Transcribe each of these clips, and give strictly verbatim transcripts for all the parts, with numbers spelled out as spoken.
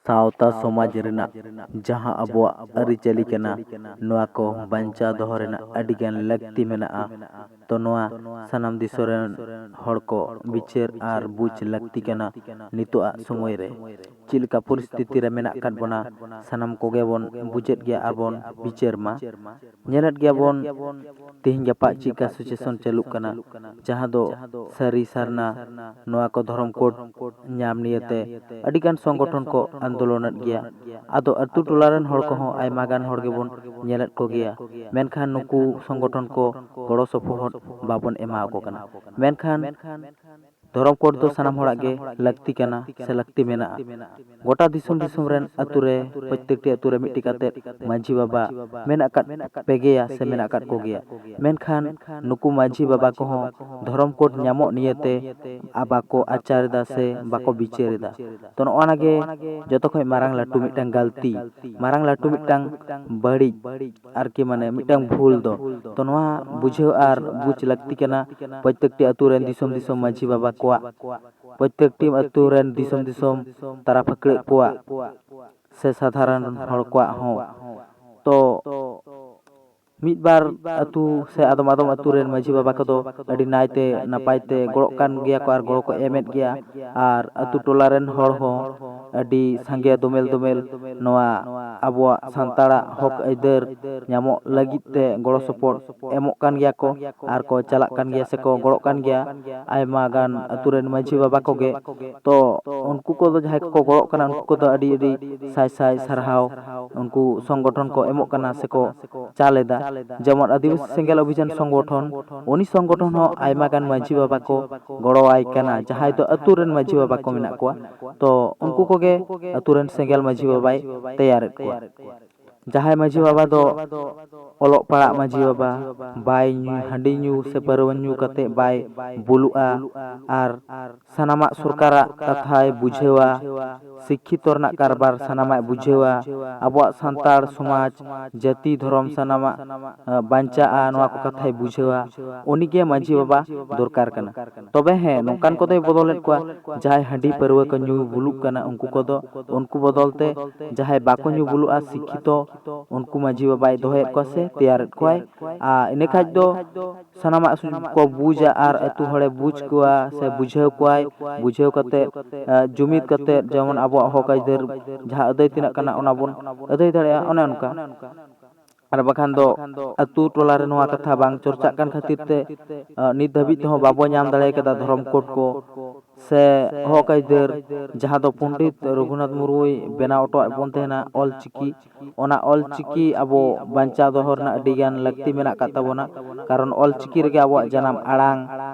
ᱥᱟᱶᱛᱟ ᱥᱚᱢᱟᱡᱽ ᱨᱮᱱᱟᱜ ᱡᱟᱦᱟᱸ ᱟᱵᱚᱣᱟᱜ ᱟᱹᱨᱤᱪᱟᱹᱞᱤ ᱠᱟᱱᱟ, ᱱᱚᱣᱟ ᱠᱚ ᱵᱟᱧᱪᱟᱣ ᱫᱚᱦᱚ ᱨᱮᱱᱟᱜ ᱟᱹᱰᱤᱜᱟᱱ ᱞᱟᱹᱠᱛᱤ ᱢᱮᱱᱟᱜᱼᱟ᱾ ᱛᱚ ᱱᱚᱣᱟ ᱥᱟᱱᱟᱢ ᱫᱤᱥᱚᱢ ᱨᱮᱱ ᱦᱚᱲ ᱠᱚ ᱵᱤᱪᱟᱹᱨ ᱟᱨ ᱵᱩᱡᱽ ᱞᱟᱹᱠᱛᱤ ᱠᱟᱱᱟ᱾ ᱱᱤᱛᱚᱜᱟᱜ ᱥᱚᱢᱚᱭ ᱨᱮ ᱪᱮᱫ ᱞᱮᱠᱟ ᱯᱚᱨᱤᱥᱛᱷᱤᱛᱤ ᱨᱮ ᱢᱮᱱᱟᱜ ᱟᱠᱟᱫ ᱵᱚᱱᱟ, ᱥᱟᱱᱟᱢ ᱠᱚᱜᱮ ᱵᱚᱱ ᱵᱩᱡᱮᱫ ᱜᱮᱭᱟ ᱟᱨ ᱵᱚᱱ ᱵᱤᱪᱟᱹᱨ ᱢᱟ᱾ ᱧᱮᱞᱮᱫ ᱜᱮᱭᱟᱵᱚᱱ ᱛᱮᱦᱮᱧ ᱜᱟᱯᱟ ᱪᱮᱫ ᱞᱮᱠᱟ ᱥᱤᱪᱩᱭᱮᱥᱚᱱ ᱪᱟᱹᱞᱩᱜ ᱠᱟᱱᱟ, ᱡᱟᱦᱟᱸ ᱫᱚ ᱥᱟᱹᱨᱤ ᱥᱟᱨᱱᱟ ᱱᱚᱣᱟ ᱠᱚ ᱫᱷᱚᱨᱚᱢ ᱠᱳᱰ ᱧᱟᱢ ᱱᱤᱭᱮᱛᱮ ᱟᱹᱰᱤᱜᱟᱱ ᱥᱚᱝᱜᱚᱴᱷᱚᱱ ᱠᱚ ᱟᱱᱫᱳᱞᱚᱱᱮᱫ ᱜᱮᱭᱟ᱾ ᱟᱫᱚ ᱟᱹᱛᱩ ᱴᱚᱞᱟ ᱨᱮᱱ ᱦᱚᱲ ᱠᱚᱦᱚᱸ ᱟᱭᱢᱟ ᱜᱟᱱ ᱦᱚᱲ ᱜᱮᱵᱚᱱ ᱧᱮᱞᱮᱫ ᱠᱚᱜᱮᱭᱟ, ᱢᱮᱱᱠᱷᱟᱱ ᱱᱩᱠᱩ ᱥᱚᱝᱜᱚᱴᱷᱚᱱ ᱠᱚ ᱜᱚᱲᱚ ᱥᱚᱯᱚᱦᱚᱫ ᱵᱟᱵᱚᱱ ᱮᱢᱟ ᱠᱚ ᱠᱟᱱᱟ᱾ ᱢᱮᱱᱠᱷᱟᱱ ᱫᱷᱚᱨᱚᱢ ᱠᱳᱰ ᱫᱚ ᱥᱟᱱᱟᱢ ᱦᱚᱲᱟᱜ ᱜᱮ ᱞᱟᱹᱠᱛᱤ ᱠᱟᱱᱟ ᱥᱮ ᱞᱟᱹᱠᱛᱤ ᱢᱮᱱᱟᱜᱼᱟ᱾ ᱜᱚᱴᱟ ᱫᱤᱥᱚᱢ ᱫᱤᱥᱚᱢ ᱨᱮᱱ ᱟᱹᱛᱩ ᱨᱮ ᱯᱨᱚᱛᱮᱠᱴᱤ ᱟᱹᱛᱩ ᱨᱮ ᱢᱤᱫᱴᱤᱡ ᱠᱟᱛᱮᱫ ᱢᱟᱹᱡᱷᱤ ᱵᱟᱵᱟ ᱢᱮᱱᱟᱜ ᱟᱠᱟᱫ ᱯᱮᱜᱮᱭᱟ ᱥᱮ ᱢᱮᱱᱟᱜ ᱟᱠᱟᱫ ᱠᱚᱜᱮᱭᱟ᱾ ᱢᱮᱱᱠᱷᱟᱱ ᱱᱩᱠᱩ ᱢᱟᱹᱡᱷᱤ ᱵᱟᱵᱟ ᱠᱚᱦᱚᱸ ᱫᱷᱚᱨᱚᱢ ᱠᱳᱰ ᱧᱟᱢᱚᱜ ᱱᱤᱭᱮᱛᱮ ᱟ- ᱵᱟᱠᱚ ᱟᱪᱟᱨ ᱮᱫᱟ ᱥᱮ ᱵᱟᱠᱚ ᱵᱤᱪᱟᱹᱨ ᱮᱫᱟ᱾ ᱛᱚ ᱱᱚᱜᱼᱚ ᱱᱟ ᱜᱮ ᱡᱚᱛᱚ ᱠᱷᱚᱱ ᱢᱟᱨᱟᱝ ᱞᱟᱹᱴᱩ ᱢᱤᱫᱴᱟᱝ ᱜᱟᱹᱞᱛᱤ, ᱢᱟᱨᱟᱝ ᱞᱟᱹᱴᱩ ᱢᱤᱫᱴᱟᱝ ᱵᱟᱹᱲᱤᱡ ᱟᱨᱠᱤ, ᱢᱟᱱᱮ ᱢᱤᱫᱴᱟᱝ ᱵᱷᱩᱞ ᱫᱚ᱾ ᱛᱚ ᱱᱚᱣᱟ ᱵᱩᱡᱷᱟᱹᱣ ᱟᱨ ᱵᱩᱡᱽ ᱞᱟᱹᱠᱛᱤ ᱠᱟᱱᱟ ᱯᱨᱚᱛᱮᱠᱴᱤ ᱟᱹᱛᱩ ᱨᱮᱱ ᱫᱤᱥᱚᱢ ᱫᱤᱥᱚᱢ ᱢᱟᱹᱡᱷᱤ ᱵᱟᱵᱟ ᱠᱚᱣᱟᱜ, ᱯᱨᱚᱛᱮᱠᱴᱤ ᱟᱹᱛᱩ ᱨᱮᱱ ᱫᱤᱥᱚᱢ ᱫᱤᱥᱚᱢ ᱛᱟᱨᱟ ᱯᱷᱟᱹᱠᱲᱟᱹᱜ ᱠᱚᱣᱟᱜ ᱥᱮ ᱥᱟᱫᱷᱟᱨᱚᱱ ᱦᱚᱲ ᱠᱚᱣᱟᱜ ᱦᱚᱸ᱾ ᱛᱚ ᱢᱤᱫ ᱵᱟᱨ ᱟᱹᱛᱩ ᱥᱮ ᱟᱫᱚᱢ ᱟᱫᱚᱢ ᱟᱹᱛᱩ ᱨᱮᱱ ᱢᱟᱹᱡᱷᱤ ᱵᱟᱵᱟ ᱠᱚᱫᱚ ᱟᱹᱰᱤ ᱱᱟᱭᱛᱮ ᱱᱟᱯᱟᱭ ᱛᱮ ᱜᱚᱲᱚᱜ ᱠᱟᱱ ᱜᱮᱭᱟ ᱠᱚ ᱟᱨ ᱜᱚᱲᱚ ᱠᱚ ᱮᱢᱮᱫ ᱜᱮᱭᱟ᱾ ᱟᱨ ᱟᱹᱛᱩ ᱴᱚᱞᱟ ᱨᱮᱱ ᱦᱚᱲ ᱦᱚᱸ ᱟᱹᱰᱤ ᱥᱟᱸᱜᱮ ᱫᱚᱢᱮᱞ ᱫᱚᱢᱮᱞ ᱱᱚᱣᱟ ᱟᱵᱚᱣᱟᱜ ᱥᱟᱱᱛᱟᱲᱟᱜ ᱦᱚᱠ ᱟᱹᱭᱫᱟᱹᱨ ᱧᱟᱢᱚᱜ ᱞᱟᱹᱜᱤᱫ ᱛᱮ ᱜᱚᱲᱚ ᱥᱚᱯᱚᱦᱚᱫ ᱮᱢᱚᱜ ᱠᱟᱱ ᱜᱮᱭᱟ ᱠᱚ ᱟᱨ ᱠᱚ ᱪᱟᱞᱟᱜ ᱠᱟᱱ ᱜᱮᱭᱟ ᱥᱮᱠᱚ ᱜᱚᱲᱚᱜ ᱠᱟᱱ ᱜᱮᱭᱟ᱾ ᱟᱭᱢᱟ ᱜᱟᱱ ᱟᱹᱛᱩ ᱨᱮᱱ ᱢᱟᱹᱡᱷᱤ ᱵᱟᱵᱟ ᱠᱚᱜᱮ᱾ ᱛᱚ ᱩᱱᱠᱩ ᱠᱚᱫᱚ ᱡᱟᱦᱟᱸᱭ ᱠᱚᱠᱚ ᱜᱚᱲᱚᱜ ᱠᱟᱱᱟ, ᱩᱱᱠᱩ ᱠᱚᱫᱚ ᱟᱹᱰᱤ ᱟᱹᱰᱤ ᱥᱟᱭ ᱥᱟᱭ ᱥᱟᱨᱦᱟᱣ ᱩᱱᱠᱩ ᱥᱚᱝᱜᱚᱴᱷᱚᱱ ᱠᱚ ᱮᱢᱚᱜ ᱠᱟᱱᱟ ᱥᱮᱠᱚ ᱪᱟᱞ ᱮᱫᱟ᱾ ᱡᱮᱢᱚᱱ ᱟᱹᱫᱤᱵᱟᱹᱥᱤ ᱥᱮᱸᱜᱮᱞ ᱚᱵᱷᱤᱡᱟᱱ ᱥᱚᱝᱜᱚᱴᱷᱚᱱ, ᱩᱱᱤ ᱥᱚᱝᱜᱚᱴᱷᱚᱱ ᱦᱚᱸ ᱟᱭᱢᱟ ᱜᱟᱱ ᱢᱟᱹᱡᱷᱤ ᱵᱟᱵᱟ ᱠᱚ ᱜᱚᱲᱚᱣᱟᱭ ᱠᱟᱱᱟ, ᱡᱟᱦᱟᱸᱭ ᱫᱚ ᱟᱹᱛᱩ ᱨᱮᱱ ᱢᱟᱹᱡᱷᱤ ᱵᱟᱵᱟ ᱠᱚ ᱢᱮᱱᱟᱜ ᱠᱚᱣᱟ᱾ ᱛᱚ ᱩᱱᱠᱩ ᱠᱚᱜᱮ ᱟᱹᱛᱩ ᱨᱮᱱ ᱥᱮᱸᱜᱮᱞ ᱢᱟᱹᱡᱷᱤ ᱵᱟᱵᱟᱭ ᱛᱮᱭᱟᱨᱮᱫ ᱠᱚᱣᱟ᱾ ᱡᱟᱦᱟᱸᱭ ᱢᱟᱹᱡᱷᱤ ᱵᱟᱵᱟ ᱫᱚ ᱚᱞᱚᱜ ᱯᱟᱲᱦᱟᱜ ᱢᱟᱹᱡᱷᱤ ᱵᱟᱵᱟ, ᱵᱟᱭ ᱧᱩ, ᱦᱟᱺᱰᱤ ᱧᱩ ᱥᱮ ᱯᱟᱹᱨᱣᱟᱹ ᱧᱩ ᱠᱟᱛᱮ ᱵᱟᱭ ᱵᱩᱞᱩᱜᱼᱟ, ᱟᱨ ᱥᱟᱱᱟᱢᱟᱜ ᱥᱚᱨᱠᱟᱨᱟᱜ ᱠᱟᱛᱷᱟᱭ ᱵᱩᱡᱷᱟᱹᱣᱟ᱾ ᱥᱤᱠᱠᱷᱤᱛᱚ ᱨᱮᱱᱟᱜ ᱠᱟᱨᱵᱟᱨ ᱥᱟᱱᱟᱢᱟᱜ ᱮ ᱵᱩᱡᱷᱟᱹᱣᱟ, ᱟᱵᱚᱣᱟᱜ ᱥᱟᱱᱛᱟᱲ ᱥᱚᱢᱟᱡᱽ, ᱡᱟᱹᱛᱤ, ᱫᱷᱚᱨᱚᱢ ᱥᱟᱱᱟᱢᱟᱜ ᱵᱟᱧᱪᱟᱜᱼᱟ, ᱱᱚᱣᱟ ᱠᱚ ᱠᱟᱛᱷᱟᱭ ᱵᱩᱡᱷᱟᱹᱣᱟ, ᱩᱱᱤᱜᱮ ᱢᱟᱹᱡᱷᱤ ᱵᱟᱵᱟ ᱫᱚᱨᱠᱟᱨ ᱠᱟᱱᱟ᱾ ᱛᱚᱵᱮ ᱦᱮᱸ, ᱱᱚᱝᱠᱟᱱ ᱠᱚᱫᱚᱭ ᱵᱚᱫᱚᱞᱮᱫ ᱠᱚᱣᱟ, ᱡᱟᱦᱟᱸᱭ ᱦᱟᱺᱰᱤ ᱯᱟᱹᱨᱣᱟᱹ ᱠᱚ ᱧᱩ ᱵᱩᱞᱩᱜ ᱠᱟᱱᱟ, ᱩᱱᱠᱩ ᱠᱚᱫᱚ, ᱩᱱᱠᱩ ᱵᱚᱫᱚᱞ ᱛᱮ ᱡᱟᱦᱟᱸᱭ ᱵᱟᱠᱚ ᱧᱩ ᱵᱩᱞᱩᱜᱼᱟ, ᱥᱤᱠᱠᱷᱤᱛᱚ, ᱩᱱᱠᱩ ᱢᱟᱹᱡᱷᱤ ᱵᱟᱵᱟᱭ ᱫᱚᱦᱚᱭᱮᱫ ᱠᱚᱣᱟ ᱥᱮ ᱛᱮᱭᱟᱨᱮᱫ ᱠᱚᱣᱟᱭ᱾ ᱟᱨ ᱤᱱᱟᱹ ᱠᱷᱟᱡ ᱫᱚ ᱥᱟᱱᱟᱢᱟᱜ ᱥᱩᱡᱳᱜᱽ ᱠᱚ ᱵᱩᱡᱟ ᱟᱨ ᱟᱹᱛᱩ ᱦᱚᱲᱮ ᱵᱩᱡᱽ ᱠᱚᱣᱟ ᱥᱮ ᱵᱩᱡᱷᱟᱹᱣ ᱠᱚᱣᱟᱭ᱾ ᱵᱩᱡᱷᱟᱹᱣ ᱠᱟᱛᱮ, ᱟᱸ, ᱡᱩᱢᱤᱫ ᱠᱟᱛᱮ ᱡᱮᱢᱚᱱ ᱟᱵᱚᱣᱟᱜ ᱦᱚᱠ ᱟᱹᱭᱫᱟᱹᱨ ᱡᱟᱦᱟᱸ ᱟᱹᱫᱟᱹᱭ ᱛᱮᱱᱟᱜ ᱠᱟᱱᱟ, ᱚᱱᱟ ᱵᱚᱱ ᱟᱹᱫᱟᱹᱭ ᱫᱟᱲᱮᱭᱟᱜᱼᱟ, ᱚᱱᱮ ᱚᱱᱠᱟ᱾ ᱟᱨ ᱵᱟᱠᱷᱟᱱ ᱫᱚ ᱟᱹᱛᱩ ᱴᱚᱞᱟ ᱨᱮ ᱱᱚᱣᱟ ᱠᱟᱛᱷᱟ ᱵᱟᱝ ᱪᱚᱨᱪᱟᱜ ᱠᱟᱱ ᱠᱷᱟᱹᱛᱤᱨ ᱛᱮ, ᱟᱸ, ᱱᱤᱛ ᱫᱷᱟᱹᱵᱤᱡ ᱛᱮᱦᱚᱸ ᱵᱟᱵᱚ ᱧᱟᱢ ᱫᱟᱲᱮ ᱠᱟᱫᱟ ᱫᱷᱚᱨᱚᱢ ᱠᱳᱰ ᱠᱚ ᱥᱮ ᱦᱚᱠ ᱟᱹᱭᱫᱟᱹᱨ, ᱡᱟᱦᱟᱸ ᱫᱚ ᱯᱚᱱᱰᱤᱛ ᱨᱚᱜᱷᱩᱱᱟᱛᱷ ᱢᱩᱨᱢᱩᱭ ᱵᱮᱱᱟᱣ ᱦᱚᱴᱚᱣᱟᱫ ᱵᱚᱱ ᱛᱟᱦᱮᱱᱟ, ᱚᱞ ᱪᱤᱠᱤ᱾ ᱚᱱᱟ ᱚᱞ ᱪᱤᱠᱤ ᱟᱵᱚ ᱵᱟᱧᱪᱟᱣ ᱫᱚᱦᱚ ᱨᱮᱱᱟᱜ ᱟᱹᱰᱤ ᱜᱟᱱ ᱞᱟᱹᱠᱛᱤ ᱢᱮᱱᱟᱜ ᱟᱠᱟᱫ ᱛᱟᱵᱚᱱᱟ, ᱠᱟᱨᱚᱱ ᱚᱞ ᱪᱤᱠᱤ ᱨᱮᱜᱮ ᱟᱵᱚᱣᱟᱜ ᱡᱟᱱᱟᱢ ᱟᱲᱟᱝ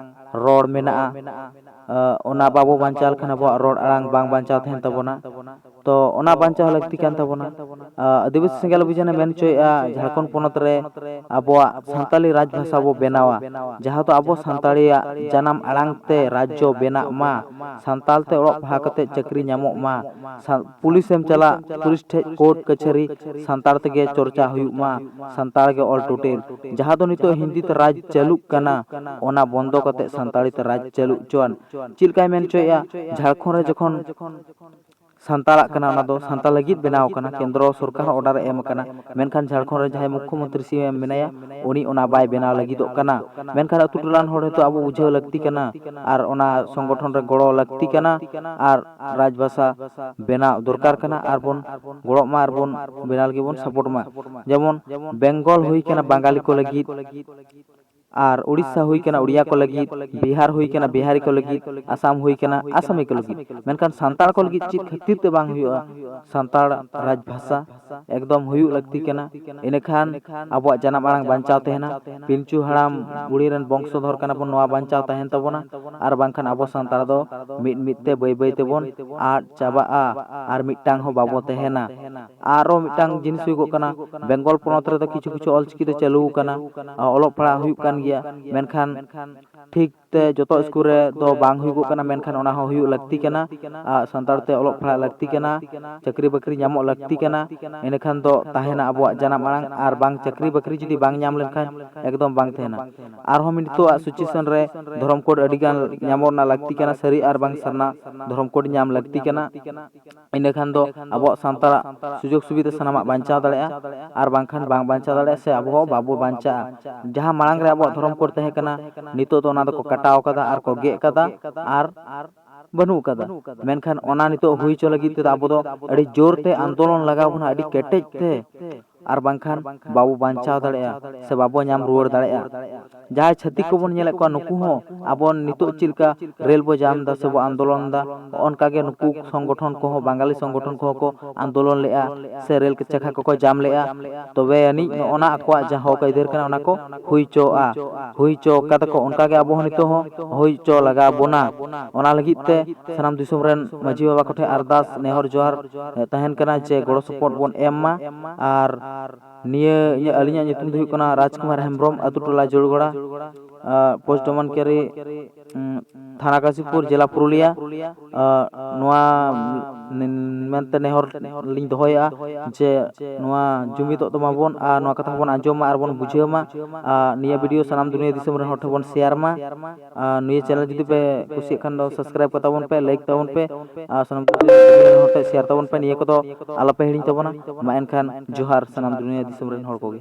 ᱨᱚᱲ ᱢᱮᱱᱟᱜᱼᱟ᱾ ᱟᱸ, ᱚᱱᱟ ᱵᱟᱵᱚ ᱵᱟᱧᱪᱟᱣ ᱞᱮᱠᱷᱟᱱ ᱟᱵᱚᱣᱟᱜ ᱨᱚᱲ ᱟᱲᱟᱝ ᱵᱟᱝ ᱵᱟᱧᱪᱟᱣ ᱛᱟᱦᱮᱱ ᱛᱟᱵᱚᱱᱟ᱾ ᱛᱚ ᱚᱱᱟ ᱵᱟᱧᱪᱟᱣ ᱞᱟᱹᱠᱛᱤ ᱠᱟᱱ ᱛᱟᱵᱚᱱᱟ᱾ ᱟᱸ, ᱟᱹᱫᱤᱵᱟᱹᱥᱤ ᱥᱮᱸᱜᱮᱞ ᱚᱵᱷᱤᱡᱟᱱᱮ ᱢᱮᱱ ᱦᱚᱪᱚᱭᱮᱫᱼᱟ, ᱡᱷᱟᱲᱠᱷᱚᱸᱰ ᱯᱚᱱᱚᱛ ᱨᱮ ᱟᱵᱚᱣᱟᱜ ᱥᱟᱱᱛᱟᱞᱤ ᱨᱟᱡᱽ ᱵᱷᱟᱥᱟ ᱵᱚ ᱵᱮᱱᱟᱣᱟ, ᱡᱟᱦᱟᱸ ᱫᱚ ᱟᱵᱚ ᱥᱟᱱᱛᱟᱲᱤᱭᱟᱜ ᱡᱟᱱᱟᱢ ᱟᱲᱟᱝ ᱛᱮ ᱨᱟᱡᱽᱡᱚ ᱵᱮᱱᱟᱜ ᱢᱟ, ᱥᱟᱱᱛᱟᱲ ᱛᱮ ᱚᱞᱚᱜ ᱯᱟᱲᱦᱟᱣ ᱠᱟᱛᱮ ᱪᱟᱹᱠᱨᱤ ᱧᱟᱢᱚᱜ ᱢᱟ, ᱥᱟ-, ᱯᱩᱞᱤᱥ ᱮᱢ ᱪᱟᱞᱟᱜ, ᱯᱩᱞᱤᱥ ᱴᱷᱮᱡ ᱠᱳᱨᱴ ᱠᱟᱹᱪᱷᱟᱹᱨᱤ ᱥᱟᱱᱛᱟᱲ ᱛᱮᱜᱮ ᱪᱚᱨᱪᱟ ᱦᱩᱭᱩᱜ ᱢᱟ, ᱥᱟᱱᱛᱟᱲ ᱜᱮ ᱚᱞ ᱴᱳᱴᱮᱞ᱾ ᱡᱟᱦᱟᱸ ᱫᱚ ᱱᱤᱛᱚᱜ ᱦᱤᱱᱫᱤ ᱛᱮ ᱨᱟᱡᱽ ᱪᱟᱹᱞᱩᱜ ᱠᱟᱱᱟ, ᱚᱱᱟ ᱵᱚᱱᱫᱚ ᱠᱟᱛᱮ ᱥᱟᱱᱛᱟᱲᱤ ᱛᱮ ᱨᱟᱡᱽ ᱪᱟᱹᱞᱩ ᱦᱚᱪᱚᱣᱟᱱ᱾ ᱪᱮᱫ ᱞᱮᱠᱟᱭ ᱢᱮᱱ ᱦᱚᱪᱚᱭᱮᱫᱼᱟ? ᱡᱷᱟᱲᱠᱷᱚᱸᱰ ᱨᱮ ᱡᱚᱠᱷᱚᱱ ᱥᱟᱱᱛᱟᱲᱟᱜ ᱠᱟᱱᱟ, ᱚᱱᱟ ᱫᱚ ᱥᱟᱱᱛᱟᱲ ᱞᱟᱹᱜᱤᱫ ᱵᱮᱱᱟᱣ ᱠᱟᱱᱟ, ᱠᱮᱱᱫᱨᱚ ᱥᱚᱨᱠᱟᱨ ᱦᱚᱸ ᱚᱰᱟᱨ ᱮ ᱮᱢ ᱠᱟᱱᱟ, ᱢᱮᱱᱠᱷᱟᱱ ᱡᱷᱟᱲᱠᱷᱚᱸᱰ ᱨᱮ ᱡᱟᱦᱟᱸᱭ ᱢᱩᱠᱠᱷᱚ ᱢᱚᱱᱛᱨᱤ ᱥᱤ ᱮᱢ ᱢᱮᱱᱟᱭᱟ, ᱩᱱᱤ ᱚᱱᱟ ᱵᱟᱭ ᱵᱮᱱᱟᱣ ᱞᱟᱹᱜᱤᱫᱚᱜ ᱠᱟᱱᱟ᱾ ᱢᱮᱱᱠᱷᱟᱱ ᱟᱹᱛᱩ ᱴᱚᱞᱟ ᱨᱮᱱ ᱦᱚᱲ ᱱᱤᱛᱚᱜ ᱟᱵᱚ ᱵᱩᱡᱷᱟᱹᱣ ᱞᱟᱹᱠᱛᱤ ᱠᱟᱱᱟ ᱟᱨ ᱚᱱᱟ ᱥᱚᱝᱜᱚᱴᱷᱚᱱ ᱨᱮ ᱜᱚᱲᱚ ᱞᱟᱹᱠᱛᱤ ᱠᱟᱱᱟ ᱟᱨ ᱨᱟᱡᱽ ᱵᱷᱟᱥᱟ ᱵᱮᱱᱟᱣ ᱫᱚᱨᱠᱟᱨ ᱠᱟᱱᱟ ᱟᱨ ᱵᱚᱱ ᱜᱚᱲᱚᱜ ᱢᱟ ᱟᱨ ᱵᱚᱱ ᱵᱮᱱᱟᱣ ᱞᱟᱹᱜᱤᱫ ᱵᱚᱱ ᱥᱟᱯᱳᱨᱴ ᱢᱟ᱾ ᱡᱮᱢᱚᱱ ᱵᱮᱝᱜᱚᱞ ᱦᱩᱭ ᱠᱟᱱᱟ ᱵᱟᱝᱜᱟᱞᱤ ᱠᱚ ᱞᱟᱹᱜᱤᱫ, ᱟᱨ ᱩᱲᱤᱥᱥᱟ ᱦᱩᱭ ᱠᱟᱱᱟ ᱩᱲᱤᱭᱟ ᱠᱚ ᱞᱟᱹᱜᱤᱫ, ᱵᱤᱦᱟᱨ ᱦᱩᱭ ᱠᱟᱱᱟ ᱵᱤᱦᱟᱨᱤ ᱠᱚ ᱞᱟᱹᱜᱤᱫ, ᱟᱥᱟᱢ ᱦᱩᱭ ᱠᱟᱱᱟ ᱟᱥᱟᱢᱤ ᱠᱚ ᱞᱟᱹᱜᱤᱫ᱾ ᱢᱮᱱᱠᱷᱟᱱ ᱥᱟᱱᱛᱟᱲ ᱠᱚ ᱞᱟᱹᱜᱤᱫ ᱪᱮᱫ ᱠᱷᱟᱹᱛᱤᱨ ᱛᱮ ᱵᱟᱝ ᱦᱩᱭᱩᱜᱼᱟ? ᱥᱟᱱᱛᱟᱲ ᱨᱟᱡᱽ ᱵᱷᱟᱥᱟ ᱮᱠᱫᱚᱢ ᱦᱩᱭᱩᱜ ᱞᱟᱹᱠᱛᱤ ᱠᱟᱱᱟ᱾ ᱤᱱᱟᱹᱠᱷᱟᱱ ᱟᱵᱚᱣᱟᱜ ᱡᱟᱱᱟᱢ ᱟᱲᱟᱝ ᱵᱟᱧᱪᱟᱣ ᱛᱟᱦᱮᱱᱟ᱾ ᱯᱤᱞᱪᱩ ᱦᱟᱲᱟᱢ ᱵᱩᱲᱦᱤ ᱨᱮᱱ ᱵᱚᱝᱥᱚᱫᱷᱚᱨ ᱠᱟᱱᱟ ᱵᱚᱱ, ᱱᱚᱣᱟ ᱵᱟᱧᱪᱟᱣ ᱛᱟᱦᱮᱱ ᱛᱟᱵᱚᱱᱟ᱾ ᱟᱨ ᱵᱟᱝᱠᱷᱟᱱ ᱟᱵᱚ ᱥᱟᱱᱛᱟᱲ ᱫᱚ ᱢᱤᱫ ᱢᱤᱫ ᱛᱮ ᱵᱟᱹᱭ ᱵᱟᱹᱭ ᱛᱮᱵᱚᱱ ᱟᱫ ᱪᱟᱵᱟᱜᱼᱟ, ᱟᱨ ᱢᱤᱫᱴᱟᱝ ᱦᱚᱸ ᱵᱟᱵᱚ ᱛᱟᱦᱮᱱᱟ᱾ ᱟᱨᱚ ᱢᱤᱫᱴᱟᱝ ᱡᱤᱱᱤᱥ ᱦᱩᱭᱩᱜᱚᱜ ᱠᱟᱱᱟ, ᱵᱮᱝᱜᱚᱞ ᱯᱚᱱᱚᱛ ᱨᱮᱫᱚ ᱠᱤᱪᱷᱩ ᱠᱤᱪᱷᱩ ᱚᱞᱪᱤᱠᱤ ᱫᱚ ᱪᱟᱹᱞᱩ ᱟᱠᱟᱱᱟ, ᱚᱞᱚᱜ ᱯᱟᱲᱦᱟᱜ ᱦᱩᱭᱩᱜ ᱠᱟᱱ ᱜᱮᱭᱟ, ᱢᱮᱱᱠᱷᱟᱱ ᱴᱷᱤᱠ ᱛᱮ ᱡᱚᱛᱚ ᱥᱠᱩᱞ ᱨᱮ ᱫᱚ ᱵᱟᱝ ᱦᱩᱭᱩᱜᱚᱜ ᱠᱟᱱᱟ, ᱢᱮᱱᱠᱷᱟᱱ ᱚᱱᱟ ᱦᱚᱸ ᱦᱩᱭᱩᱜ ᱞᱟᱹᱠᱛᱤ ᱠᱟᱱᱟ᱾ ᱟᱨ ᱥᱟᱱᱛᱟᱲ ᱛᱮ ᱚᱞᱚᱜ ᱯᱟᱲᱦᱟᱜ ᱞᱟᱹᱠᱛᱤ ᱠᱟᱱᱟ, ᱪᱟᱹᱠᱨᱤ ᱵᱟᱹᱠᱨᱤ ᱧᱟᱢᱚᱜ ᱞᱟᱹᱠᱛᱤ ᱠᱟᱱᱟ᱾ ᱤᱱᱟᱹᱠᱷᱟᱱ ᱫᱚ ᱛᱟᱦᱮᱱᱟ ᱟᱵᱚᱣᱟᱜ ᱡᱟᱱᱟᱢ ᱟᱲᱟᱝ, ᱟᱨ ᱵᱟᱝ ᱪᱟᱹᱠᱨᱤ ᱵᱟᱹᱠᱨᱤ ᱡᱩᱫᱤ ᱵᱟᱝ ᱧᱟᱢ ᱞᱮᱱᱠᱷᱟᱱ ᱮᱠᱫᱚᱢ ᱵᱟᱝ ᱛᱟᱦᱮᱱᱟ᱾ ᱟᱨᱦᱚᱸ ᱱᱤᱛᱚᱜᱟᱜ situation ᱨᱮ ᱫᱷᱚᱨᱚᱢ ᱠᱳᱰ ᱟᱹᱰᱤ ᱜᱟᱱ ᱧᱟᱢᱚᱜ ᱨᱮᱱᱟᱜ ᱞᱟᱹᱠᱛᱤ ᱠᱟᱱᱟ, ᱥᱟᱹᱨᱤ ᱟᱨ ᱵᱟᱝ ᱥᱟᱨᱱᱟ ᱫᱷᱚᱨᱚᱢ ᱠᱳᱰ ᱧᱟᱢ ᱞᱟᱹᱠᱛᱤ ᱠᱟᱱᱟ᱾ ᱤᱱᱟᱹᱠᱷᱟᱱ ᱫᱚ ᱟᱵᱚᱣᱟᱜ ᱥᱟᱱᱛᱟᱲᱟᱜ ᱥᱩᱡᱳᱜᱽ ᱥᱩᱵᱤᱫᱷᱟ ᱥᱟᱱᱟᱢᱟᱜ ᱵᱟᱧᱪᱟᱣ ᱫᱟᱲᱮᱭᱟᱜᱼᱟ, ᱟᱨ ᱵᱟᱝᱠᱷᱟᱱ ᱵᱟᱝ ᱵᱟᱧᱪᱟᱣ ᱫᱟᱲᱮᱭᱟᱜᱼᱟ, ᱥᱮ ᱟᱵᱚ ᱦᱚᱸ ᱵᱟᱵᱚ ᱵᱟᱧᱪᱟᱜᱼᱟ᱾ ᱡᱟᱦᱟᱸ ᱢᱟᱲᱟᱝ ᱨᱮ ᱟᱵᱚᱣᱟᱜ ᱫᱷᱚᱨᱚᱢ ᱠᱳᱰ ᱛᱟᱦᱮᱸ ᱠᱟᱱᱟ, ᱱᱤᱛᱚᱜ ᱫᱚ ᱚᱱᱟ ᱫᱚᱠᱚ ᱠᱟᱴᱟᱣ ᱠᱟᱫᱟ ᱟᱨ ᱠᱚ ᱜᱮᱫ ᱠᱟᱫᱟ, ᱟᱨ ᱵᱟᱹᱱᱩᱜ ᱠᱟᱫᱟ᱾ ᱢᱮᱱᱠᱷᱟᱱ ᱚᱱᱟ ᱱᱤᱛᱚᱜ ᱦᱩᱭ ᱦᱚᱪᱚ ᱞᱟᱹᱜᱤᱫ ᱛᱮᱫᱚ ᱟᱵᱚ ᱫᱚ ᱟᱹᱰᱤ ᱡᱳᱨ ᱛᱮ ᱟᱱᱫᱳᱞᱚᱱ ᱞᱟᱜᱟᱣ ᱵᱚᱱᱟ, ᱟᱹᱰᱤ ᱠᱮᱴᱮᱡ ᱛᱮ, ᱟᱨ ᱵᱟᱝᱠᱷᱟᱱ ᱵᱟᱵᱚ ᱵᱟᱧᱪᱟᱣ ᱫᱟᱲᱮᱭᱟᱜᱼᱟ ᱥᱮ ᱵᱟᱵᱚ ᱧᱟᱢ ᱨᱩᱣᱟᱹᱲ ᱫᱟᱲᱮᱭᱟᱜᱼᱟ᱾ ᱡᱟᱦᱟᱸᱭ ᱪᱷᱟᱹᱛᱤᱠ ᱠᱚᱵᱚᱱ ᱧᱮᱞᱮᱫ ᱠᱚᱣᱟ, ᱱᱩᱠᱩ ᱦᱚᱸ ᱟᱵᱚ ᱱᱤᱛᱚᱜ ᱪᱮᱫ ᱞᱮᱠᱟ ᱨᱮᱞ ᱵᱚ ᱡᱟᱢ ᱮᱫᱟ ᱥᱮ ᱵᱚ ᱟᱱᱫᱳᱞᱚᱱ ᱮᱫᱟ, ᱚᱱᱠᱟ ᱜᱮ ᱱᱩᱠᱩ ᱥᱚᱝᱜᱚᱴᱷᱚᱱ ᱠᱚᱦᱚᱸ, ᱵᱟᱝᱜᱟᱞᱤ ᱥᱚᱝᱜᱚᱴᱷᱚᱱ ᱠᱚᱦᱚᱸ ᱠᱚ ᱟᱱᱫᱳᱞᱚᱱ ᱞᱮᱫᱼᱟ ᱥᱮ ᱨᱮᱞ ᱪᱟᱠᱷᱟ ᱠᱚᱠᱚ ᱡᱟᱢ ᱞᱮᱫᱼᱟ᱾ ᱛᱚᱵᱮ ᱟᱹᱱᱤᱡ ᱱᱚᱜᱼᱚ ᱱᱟ ᱟᱠᱚᱣᱟᱜ ᱡᱟᱦᱟᱸ ᱦᱚᱠ ᱟᱹᱭᱫᱟᱹᱨ ᱠᱟᱱᱟ, ᱚᱱᱟ ᱠᱚ ᱦᱩᱭ ᱦᱚᱪᱚᱣᱟᱜᱼᱟ, ᱦᱩᱭ ᱦᱚᱪᱚ ᱠᱟᱫᱟ ᱠᱚ, ᱚᱱᱠᱟ ᱜᱮ ᱟᱵᱚ ᱦᱚᱸ ᱱᱤᱛᱚᱜ ᱦᱚᱸ ᱦᱩᱭ ᱦᱚᱪᱚ ᱞᱟᱜᱟᱣ ᱵᱚᱱᱟ᱾ ᱚᱱᱟ ᱞᱟᱹᱜᱤᱫ ᱛᱮ ᱥᱟᱱᱟᱢ ᱫᱤᱥᱚᱢ ᱨᱮᱱ ᱢᱟᱹᱡᱷᱤ ᱵᱟᱵᱟ ᱠᱚᱴᱷᱮᱱ ᱟᱨᱫᱟᱥ, ᱱᱮᱦᱚᱨ, ᱡᱚᱦᱟᱨ ᱛᱟᱦᱮᱱ ᱠᱟᱱᱟ ᱡᱮ ᱜᱚᱲᱚ ᱥᱚᱯᱚᱦᱚᱫ ᱵᱚᱱ ᱮᱢ ᱢᱟ᱾ ᱟᱨ ᱱᱤᱭᱟᱹ ᱤᱧᱟᱹᱜ, ᱟᱹᱞᱤᱧᱟᱜ ᱧᱩᱛᱩᱢ ᱫᱚ ᱦᱩᱭᱩᱜ ᱠᱟᱱᱟ ᱨᱟᱡᱽᱠᱩᱢᱟᱨ ᱦᱮᱢᱵᱨᱚᱢ, ᱟᱹᱛᱩ ᱴᱚᱞᱟ ᱡᱳᱲᱜᱚᱲᱟ, ᱯᱳᱥᱴ ᱰᱚᱢᱟᱱᱠᱟᱨᱤ, ᱩᱸ, ᱛᱷᱟᱱᱟ ᱠᱟᱥᱤᱯᱩᱨ, ᱡᱮᱞᱟ ᱯᱩᱨᱩᱞᱤᱭᱟ᱾ ᱟᱸ, ᱱᱚᱣᱟ ᱢᱮᱱᱛᱮ ᱱᱮᱦᱚᱨ ᱞᱤᱧ ᱫᱚᱦᱚᱭᱮᱫᱼᱟ ᱡᱮ ᱱᱚᱣᱟ ᱡᱩᱢᱤᱫᱚᱜ ᱛᱟᱵᱚᱱ ᱟᱨ ᱱᱚᱣᱟ ᱠᱟᱛᱷᱟ ᱵᱚᱱ ᱟᱸᱡᱚᱢ ᱢᱟ ᱟᱨ ᱵᱚᱱ ᱵᱩᱡᱷᱟᱹᱣ ᱢᱟ᱾ ᱟᱨ ᱱᱤᱭᱟᱹ video ᱥᱟᱱᱟᱢ ᱫᱩᱱᱤᱭᱟᱹ ᱫᱤᱥᱚᱢ ᱨᱮᱱ ᱦᱚᱲ ᱴᱷᱮᱱ ᱵᱚᱱ share ᱢᱟ᱾ ᱟᱨ ᱱᱤᱭᱟᱹ channel ᱡᱩᱫᱤ ᱯᱮ ᱠᱩᱥᱤᱭᱟᱜ ᱠᱷᱟᱱ ᱫᱚ subscribe ᱠᱟᱛᱟ ᱵᱚᱱ ᱯᱮ, like ᱛᱟᱵᱚᱱ ᱯᱮ, ᱟᱨ ᱥᱟᱱᱟᱢ ᱫᱩᱱᱤᱭᱟᱹ ᱨᱮᱱ ᱦᱚᱲ ᱴᱷᱮᱱ share ᱛᱟᱵᱚᱱ ᱯᱮ᱾ ᱱᱤᱭᱟᱹ ᱠᱚᱫᱚ ᱟᱞᱚᱯᱮ ᱦᱤᱲᱤᱧ ᱛᱟᱵᱚᱱᱟ᱾ ᱢᱟ ᱮᱱᱠᱷᱟᱱ ᱡᱚᱦᱟᱨ ᱥᱟᱱᱟᱢ ᱫᱩᱱᱤᱭᱟᱹ ᱫᱤᱥᱚᱢ ᱨᱮᱱ ᱦᱚᱲ ᱠᱚᱜᱮ᱾